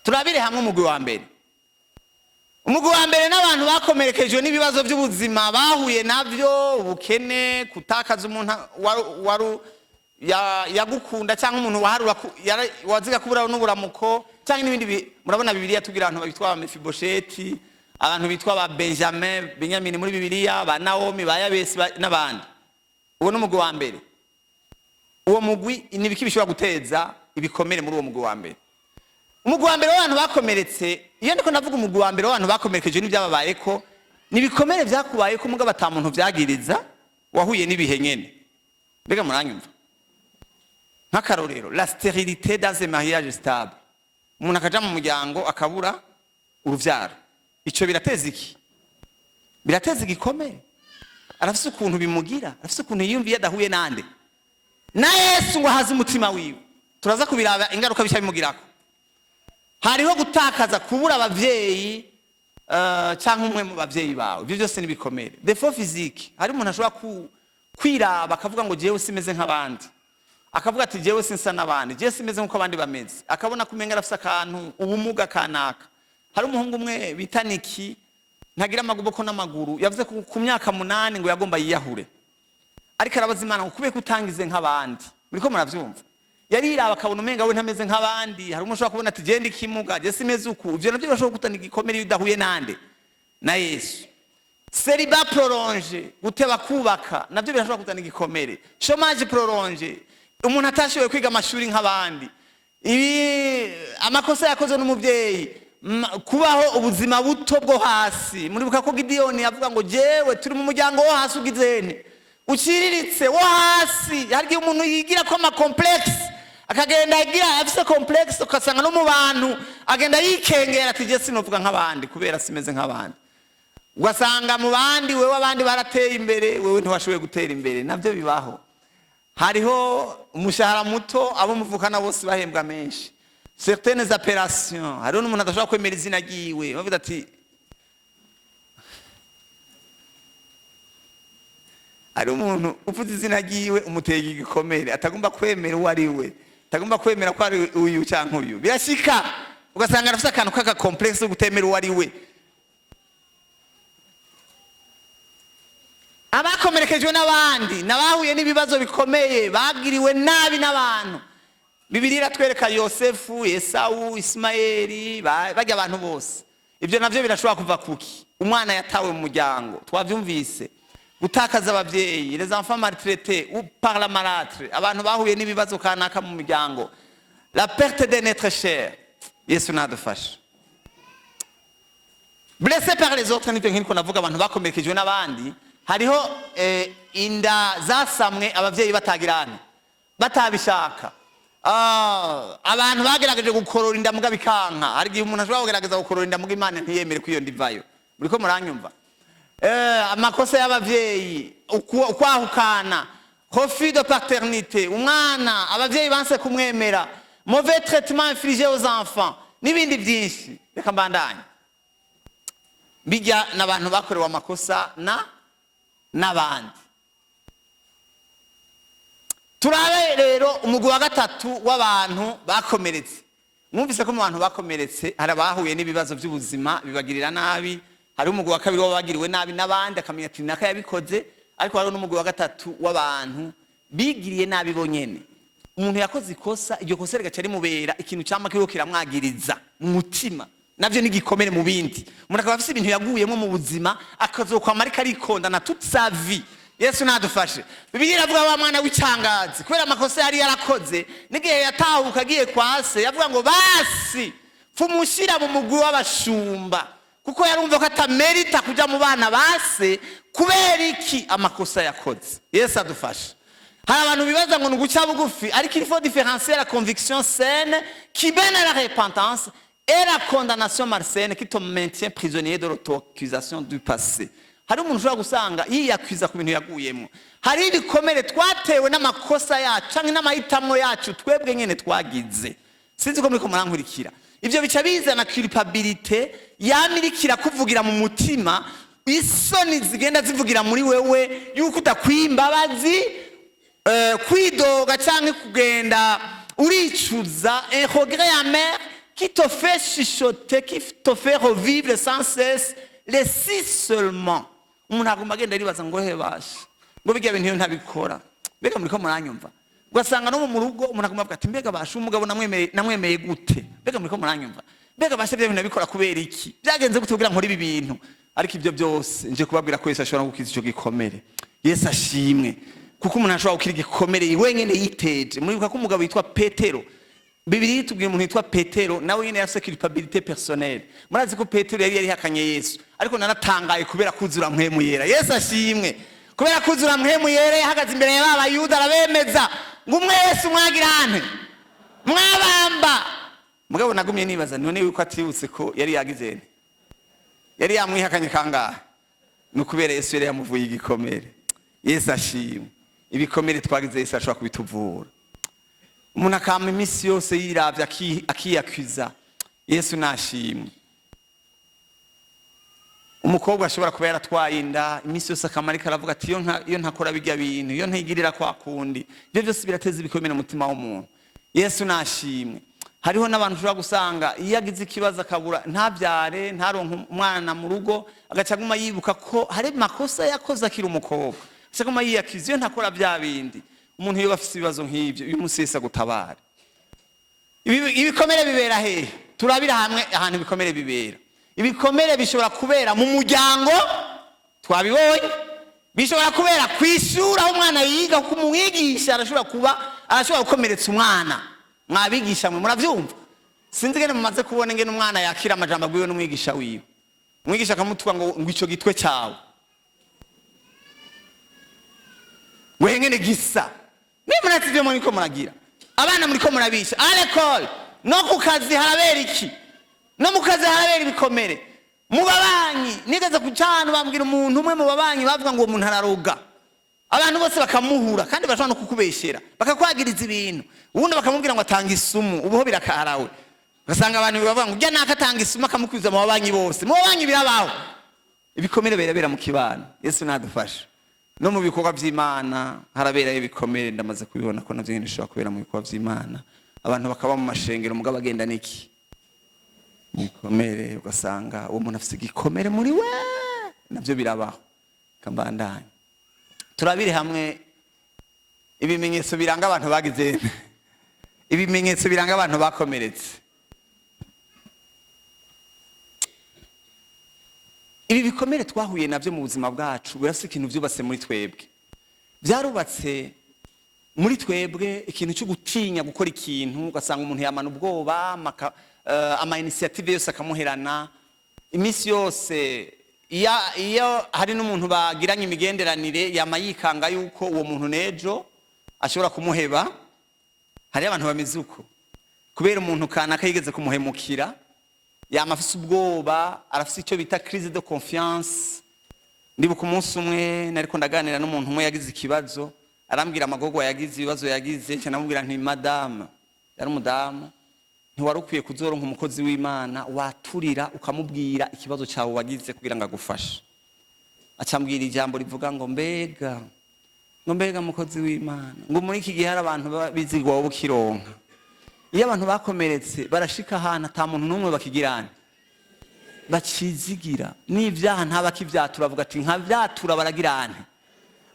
Speaker 1: Turabire hamwe umugwi wa mbere. Umugwi wa mbere n'abantu bakomerekejwe n'ibibazo by'ubuzima bahuye nabyo: ubukene, kutakaza umuntu waru yagukunda, cyangwa umuntu waharura waziga kubura n'uburamuko, cyangwa n'ibindi. Murabona Bibiliya tubwira abantu bitwa ba Mefibosheti, abantu bitwa ba Benjamin, Benjamin muri Bibiliya, ba Naomi, ba Yabesi, n'abandi. Uwo ni umugwi wa mbere. Uwo mugwi ni ibiki bishobora guteza ibikomere muri uwo mugwi wa mbere? Umugwi wa mbere w'abantu bakomeretse, iyo ndiko ndavuga umugwi wa mbere w'abantu bakomerekeje n'ibyababayeko, ni ibikomere byakubayeko mugabo ata muntu vyagiriza, wahuye n'ibihe nyene. Mbega muranyumva? Nk'akarorero, la stérilité dans un mariage stable. Umuntu akaja mu muryango akabura uruvyaro, ico birateza iki? Birateza igikomere. Arafise ukuntu bimugira, arafise ukuntu yiyumviye adahuye nande, na Yesu ngo ahaze umutima wiwe. Turaza kubiraba ingaruka bisha bimugirako. Hariho gutakaza, kubura abavyeyi cyangwa umwe mu bavyeyi bawe. Ibyo byose nibikomere. Défaut physique, hari umuntu ashobora kwiraba akavuga ngo jewe simeze nk'abandi, akavuga ati jewe sinsa n'abandi, jewe simeze nk'uko abandi bameze, akabona ko umenga arafise akantu, ubumuga kanaka. Hari umuhungu umwe bita Niki, ntagira amaboko n'amaguru, yavuze ko ku myaka 8 ngo yagomba yiyahure. Ariko arabaza Imana ngo kubera ko utangize nk'abandi. Muriko muravyumva? Yariraba akabona umenga we ntameze nk'abandi. Hari umuntu ushobora kubona ati genda ikimuga, je simeze uku. Ivyo navyo birashobora gutana igikomere iyo udahuye nande? Na Yesu. Célibat prolongé, guteba kubaka, navyo birashobora kuzana igikomere. Chômage prolongé, umuntu atashoboye kwiga amashuri nk'abandi. Ibi amakosa yakozwe n'umubyeyi, kubaho ubuzima buto bwo hasi. Muribuka ko Gidiyoni yavuga ngo jewe turi mu muryango wo hasi, ugizene uciriritse wo hasi. Hari igihe umuntu yigira ko ama complexes, akagenda agira afise complexe, ugasanga no mu bantu agenda yikengera ati je sinovuga nk'abandi kubera simeze nk'abandi. Ugasanga mu bandi wewe abandi barateye imbere, wewe ntiwashoboye gutera imbere. Nabyo bibaho. Hariho umushahara muto, abo muvukana bose bahembwa menshi. Certaines appellations, hariho n'umuntu adashobora kwemera izina ryiwe, bavuga ati hari umuntu uvuze izina ryiwe umuteye igikomere, atagomba kwemera uwo ari we, atagomba kwemera ko ari uyu cyangwa uyu. Birashika ugasanga arafite akantu k'aka complexe ko kutemera uwo ari we. Abakomerekejwe n'abandi n'abahuye n'ibibazo bikomeye, bagiriwe nabi n'abantu. Bibiliya iratwereka Yosefu, Esawu, Isimayeli, barya abantu bose. Ibyo navyo birashobora kuva kuki? Umwana yatawe mu muryango, twavyumvise. Gutakaza abavyeyi, les enfants maltraités ou par la marâtre, abantu bahuye n'ibibazo kanaka mu muryango. La perte d'un être cher. Yesu nadufashe. Blessé par les autres, nibyo nk'uko navuga, abantu bakomerekejwe n'abandi. Hariho inda zasamwe abavyeyi batagirana, batabishaka. Abantu bagerageje gukorora inda muga bikanka. Hari igihe umuntu ashobora kugerageza gukorora inda muga Imana ntiyemere ko iyo nda ivayo. Muriko muranyumva? Amakosa y'abavyeyi, ukwahukana, refus de paternité, umwana abavyeyi banse kumwemera, mauvais traitement infligé aux enfants n'ibindi byinshi. Reka mbandanye. Bijya n'abantu bakorewe amakosa na n'abandi. Turabe rero umugwi wa gatatu w'abantu bakomeretse. Mwumvise ko mu bantu bakomeretse hari abahuye n'ibibazo by'ubuzima bibagirira nabi, hari umugwi wa kabiri w'abagiriwe nabi n'abandi, akamenya ati naka yabikoze, ariko hariho n'umugwi wa gatatu w'abantu bigiriye nabi bonyene. Umuntu yakoze ikosa, iryo kosa rigaca rimubera ikintu cyama kiriko kiramwagiriza mu mutima, navyo ni igikomere mu bindi. Umuntu akaba afise ibintu yaguyemo mu buzima, akazokwama ariko arikonda na toute sa vie. Yesu nadufashe. Bibiliya iravuga wa mwana w'icangazi, kubera amakosa yari yarakoze, n'igihe yatahuka agiye kwa se, yavuga ngo basi fumushira mu mugwi w'abashumba, kuko yarumva ko atamerita kuja mu bana base. Kubera iki? Amakosa yakoze. Yesu adufashe. Hari abantu bibaza ngo ni uguca bugufi, ariko il faut différencier la conviction saine qui mène à la repentance et la condamnation malsaine qui te maintient prisonnier de l'auto-accusation du passé. Hari umuntu ushobora gusanga yiyakwiza ku bintu yaguyemo. Hari ibikomere twatewe n'amakosa yacu canke n'amahitamo yacu twebwe nyene twagize. Sinzi ko muriko murankurikira. Ivyo bica bizana culpabilité yamirikira kuvugira mu mutima, isoni zigenda zivugira muri wewe yuko udakwiye imbabazi, kwidoga canke kugenda uricuza, un regret amer qui te fait chuchoter, qui te fait revivre sans cesse les si seulement. Umuntu aguma agenda aribaza ngo hebashe, ngo bijya bintu iyo ntabikora. Mbega muriko muranyumva? Ugasanga no mu rugo umuntu aguma avuga ati mbega bashe umugabo namwemeye gute? Mbega muriko muranyumva? Mbega bashe bya bintu nabikora kubera iki? Byagenze gute kugira nkore ibi bintu? Ariko ibyo byose nje kubabwira ko Yesu ashobora gukiza ico gikomere. Yesu ashimwe. Kuko umuntu ashobora gukira igikomere wenyene yiteje. Muribuka ko umugabo yitwa Petero, Bibiliya itubwira umuntu yitwa Petero, nawe nyene yafise culpabilité personnelle. Murazi ko Petero yari yarihakanye Yesu, ariko naratangaye kubera kuzura Mpwemu Yera. Yesu ashimwe. Kubera kuzura Mpwemu Yera yahagaze imbere ya ba Bayuda arabemeza ngo umwe Yesu mwagirante mwabamba. Mugabo nagumye nibaza none yuko atibutse ko yari yagize nte? Yari yamwihakanye kangahe? Ni ukubera Yesu yari yamuvuye igikomere. Yesu ashimwe. Ibikomere twagize Yesu ashobora kubituvura. Umuntu akama iminsi yose yiravye akiyakwiza. Yesu nashimwe. Umukobwa ashobora kuba yaratwaye inda, iminsi yose akama ariko aravuga ati iyo ntakora bijya bintu, iyo ntigirira kwa kundi. Ibyo byose birateza ibikomere mu mutima w'umuntu. Yesu nashimwe. Hariho n'abantu ushobora gusanga iyo agize ikibazo akabura, ntabyare, ntaronke umwana mu rugo, agaca aguma yibuka ko hari makosa yakoze akiri umukobwa. Aguma yiyakiza iyo ntakora bya bindi. Umuntu iyo afise ibibazo nk'ibyo, uyu munsi Yesu agutabara. Ibikomere bibera hehe? Turabira hamwe ahantu ibikomere bibera. Ibikomere bishobora kubera mu muryango, twabibonye. Bishobora kubera ku ishuri aho umwana yiga, kuko umwigisha arashobora kuba, arashobora gukomeretsa umwana. Mwabigisha mwe, murabyumva? Sinzi ingene mumaze kubona ingene umwana yakira amajambo abwiwe n'umwigisha wiwe. Umwigisha akamutuka ngo ico gitwe cyawe wengene gisa niba muratse ibyo muriko muragira abana, muriko murabisha à l'école. No ku kazi harabera iki? No mu kazi harabera ibikomere. Mu babanyi, nigeze ku cana bambwira umuntu umwe mu babanyi, bavuga ngo uwo muntu araroga, abantu bose bakamuhura, kandi bashobora no kukubeshyera bakakwagiriza ibintu. Ubundi bakamubwira ngo atanga isumu, ubuho birakaharawe. Ugasanga abantu bavuga ngo ujya naka atanga isumu, akamukwiza mu babanyi bose. Mu babanyi birabaho, ibikomere birabera mu kibano. Yesu nadufasha. No mu bikorwa by'Imana haraberayo ibikomere. Ndamaze kubibona ko navyo nyene bishobora kubera mu bikorwa by'Imana, abantu bakaba mu mashengero mugabo agenda niki? Ibikomere. Ugasanga uwo muntu afise igikomere muri we, navyo birabaho. Kambandanye, turabire hamwe ibimenyetso biranga abantu bagize, ibimenyetso biranga abantu bakomeretse. Ibi bikomere twahuye nabyo mu buzima bwacu birafise ikintu byubatse muri twebwe. Byarubatse muri twebwe ikintu cyo gutinya gukora ikintu. Ugasanga umuntu yamana ubwoba, ama initiative yose akamuherana. Iminsi yose iyo hari n'umuntu bagiranye imigenderanire, yama yikanga yuko uwo muntu n'ejo ashobora kumuheba. Hariyo abantu bameze uko kubera umuntu kanaka yigeze kumuhemukira, yama afise ubwoba, arafise icyo bita crise de confiance. Ndibuka umunsi umwe nariko ndaganira n'umuntu umwe yagize ikibazo, arambwira amagorwa yagize, ibibazo yagize. Nca namubwira nti: "Madame," yari umudamu, "ntiwari ukwiye kuzoronka umukozi w'Imana waturira ukamubwira ikibazo cyawe wagize kugira ngo agufashe." Acambwira ijambo rivuga ngo mbega, ngo mbega mukozi w'Imana, ngo muri iki gihe hari abantu bizigwa wowe ukironka. Iyo abantu bakomeretse barashika ahantu ata muntu n'umwe bakigirana bacizigira, n'ibyaha ntabakibyatura, bavuga ati nkabyatura baragirane,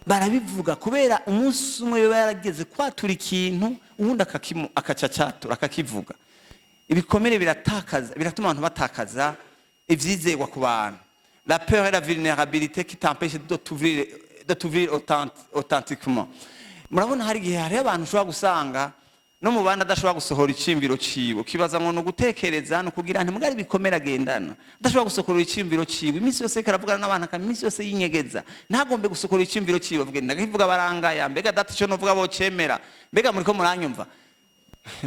Speaker 1: barabivuga, kubera umunsi umwe biba yarageze kwatura ikintu, ubundi akaca acyatura, akakivuga. Ibikomere biratakaza, biratuma abantu batakaza ivyizerwa ku bantu. La peur et la vulnérabilité qui t'empêche de t'ouvrir authentiquement. Murabona hari igihe hariho abantu ushobora gusanga no mu bandi adashobora gusohora iciyumviro ciwe, ukibaza ngo ni ugutekereza, ni ukugira nti mugari ibikomere agendana, adashobora gusohora iciyumviro ciwe. Iminsi yose ariko aravugana n'abantu, akaba iminsi yose yinyegeza, ntagombe gusohora iciyumviro ciwe, avuge ndakivuga barangaya, mbega data ico novuga bocemera? Mbega muriko muranyumva?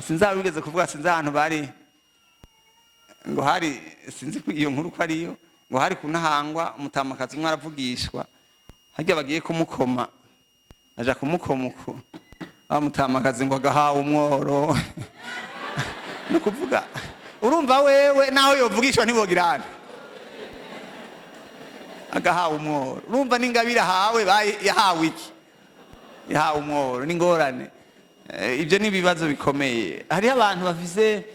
Speaker 1: Sinzabigeze kuvuga, sinzi ahantu bari, ngo hari, sinzi ko iyo nkuru ko ariyo, ngo hari kunahangwa umutamakazi umwe aravugishwa, harya bagiye kumukoma, aja kumukoma uko wa mutamakazi ngo agahawe umworo. Ni ukuvuga urumva wewe naho yovugishwa ntibogirane, agahawe umworo. Urumva n'ingabire ahawe, yahawe iki? Yahawe umworo, n'ingorane. Ibyo ni ibibazo bikomeye. Hariho abantu bafise,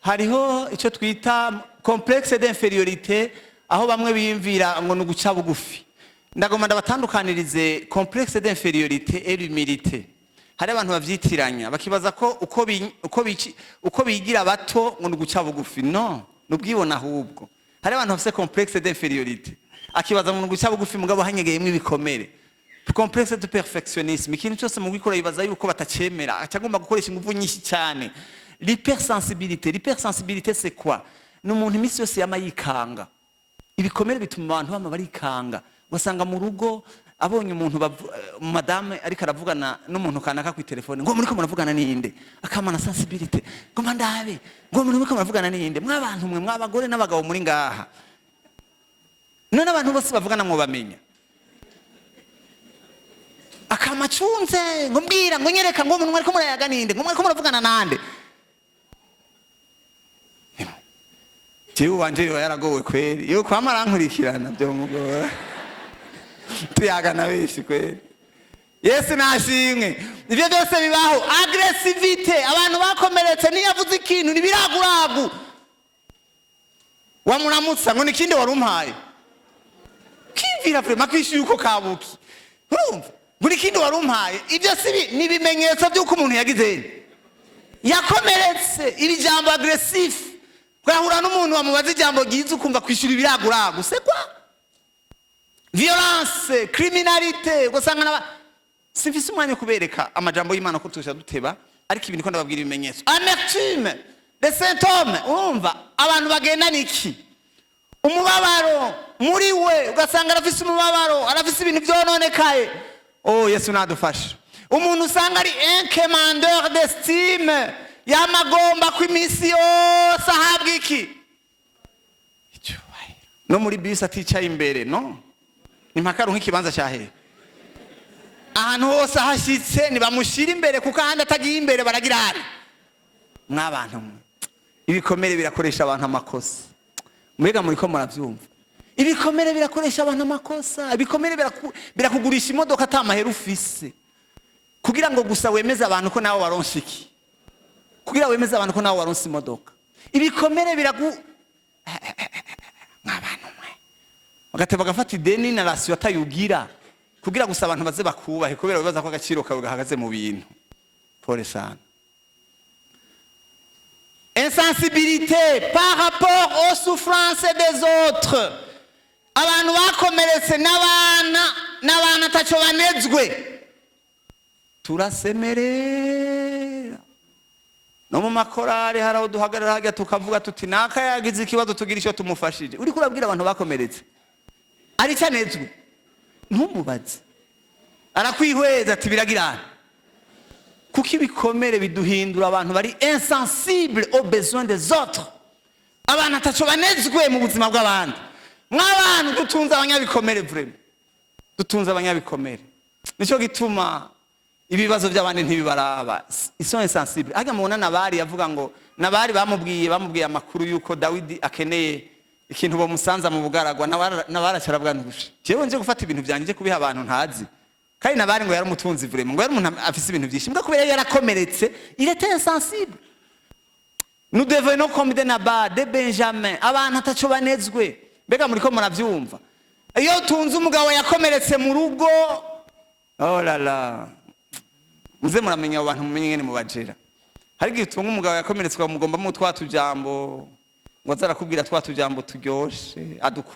Speaker 1: hariho icyo twita complexe d'infériorité, aho bamwe biyumvira ngo ni uguca bugufi. Ndagomba ndabatandukanirize complexe d'infériorité et l'humilité. Hari abantu bavyitiranya, bakibaza ko uko bigira bato ngo ni uguca bugufi. No ni ubwibone ahubwo. Hari abantu bafise complexe d'infériorité, akibaza ngo ni uguca bugufi, mugabo hanyegeyemwo ibikomere. Complexe de perfectionnisme: ikintu cyose mu gukora yibaza yuko batacemera, aca agomba gukoresha ingufu nyinshi cyane. L'hypersensibilité. L'hypersensibilité, c'est quoi? Ni umuntu iminsi yose yama yikanga. Ibikomere bituma abantu bama barikanga. Ugasanga mu rugo abonye umuntu madame ariko aravugana n'umuntu kanaka ku telefone, ngo muriko muravugana ninde? Akamana sensibilité, ngo mandabe, ngo muriko muravugana ninde? Mwabantu mwe, mwabagore n'abagabo muri ngaha, none abantu bose bavugana mwobamenya? Akamacunze ngo mbwira, ngo nyereka, ngo umuntu mwariko murayaga ninde, ngo mwariko muravugana nande? Jewe wanje yoba yaragowe kweri, yo kwama arankurikirana byomugora, tuyagana benshi kweri. Yesu nashimwe. Ibyo byose bibaho. Agressivité: abantu bakomeretse niyo avuze ikintu ntibiraguragu, wamuramutsa ngo nikindi wari umpaye, kimvira vraiment kwishyuye uko kabuki. Urumva buri kindi wari umpaye, ibyo si ni ibimenyetso by'uko umuntu yagize, yakomeretse. Iri jambo agressif, ugahura n'umuntu wamubaza ijambo ryiza, ukumva kwishyura ibiraguragu, c'est quoi? Violence, criminalité, ugasanga n'aba simfise umwanya wo kubereka amajambo y'Imana ko tuja duteba, ariko ibi niko ndababwira ibimenyetso. Amertume, les symptômes. Urumva abantu bagendana iki? Umubabaro muri we, ugasanga arafise umubabaro, arafise ibintu byononekaye. Oh, Yesu nadufashe. Umuntu usanga ari un quémandeur d'estime, yamagomba ko iminsi yose ahabwa iki? Icyubahiro. No muri bisi aticaye imbere, no ni mpaka aronka ikibanza cya hehe. Ahantu hose ahashyitse ntibamushyira imbere, kuko ahandi atagiye imbere baragira hari. Mw'abantu mwe, ibikomere birakoresha abantu amakosa. Mbega muri ko murabyumva? Ibikomere birakoresha abantu amakosa. Ibikomere birakugurisha imodoka ata mahera ufise, kugira ngo gusa wemeze abantu ko nawe waronse iki, kugira wemeze abantu ko nawe waronse imodoka. Ibikomere biragu, mw'abantu mwe, bagateba bagafata ideni na ration atayugira, kugira gusa abantu baze bakubahe, kubera bibaza ko agaciro kawe gahagaze mu bintu. Pole sana. Insensibilité par rapport aux souffrances des autres. Abantu bakomeretse n'abana n'abana ataco banezwe, turasemerera. No mu makorari hari aho duhagarara hajya tukavuga tuti naka yagize ikibazo, tugira icyo tumufashije. Uriko urabwira abantu bakomeretse ari icyo anezwe, ntumubaze, arakwihweza ati biragirana. Kuko ibikomere biduhindura abantu bari insensible aux besoins des autres, abantu ataco banezwe mu buzima bw'abandi. Mw'abantu, dutunze abanyabikomere, vraiment dutunze abanyabikomere. Nicyo gituma ibibazo by'abandi ntibibaraba, ils sont insensibles. Hajya mubona Nabali yavuga ngo Nabali bamubwiye amakuru yuko Dawidi akeneye ikintu bamusanza mu bugaragwa. Nabali aca ntushe, jewe nje gufata ibintu byanjye nje kubiha abantu ntazi. Kandi Nabali ngo yari umutunzi, vraiment ngo yari umuntu afise ibintu byinshi, mbwa kubera yarakomeretse, il était insensible. Nous devenons comme des Nabal, des Benjamin, abantu ataco banezwe. Mbega muriko muravyumva? Iyo utunze umugabo yakomeretse mu rugo, oh la la, muze muramenya abo bantu, mumenye ingene mubajera. Hari igihe utunga umugabo yakomeretse, ukamugombamo twa tujambo, ngo aze arakubwira twa tujambo turyoshe aduku.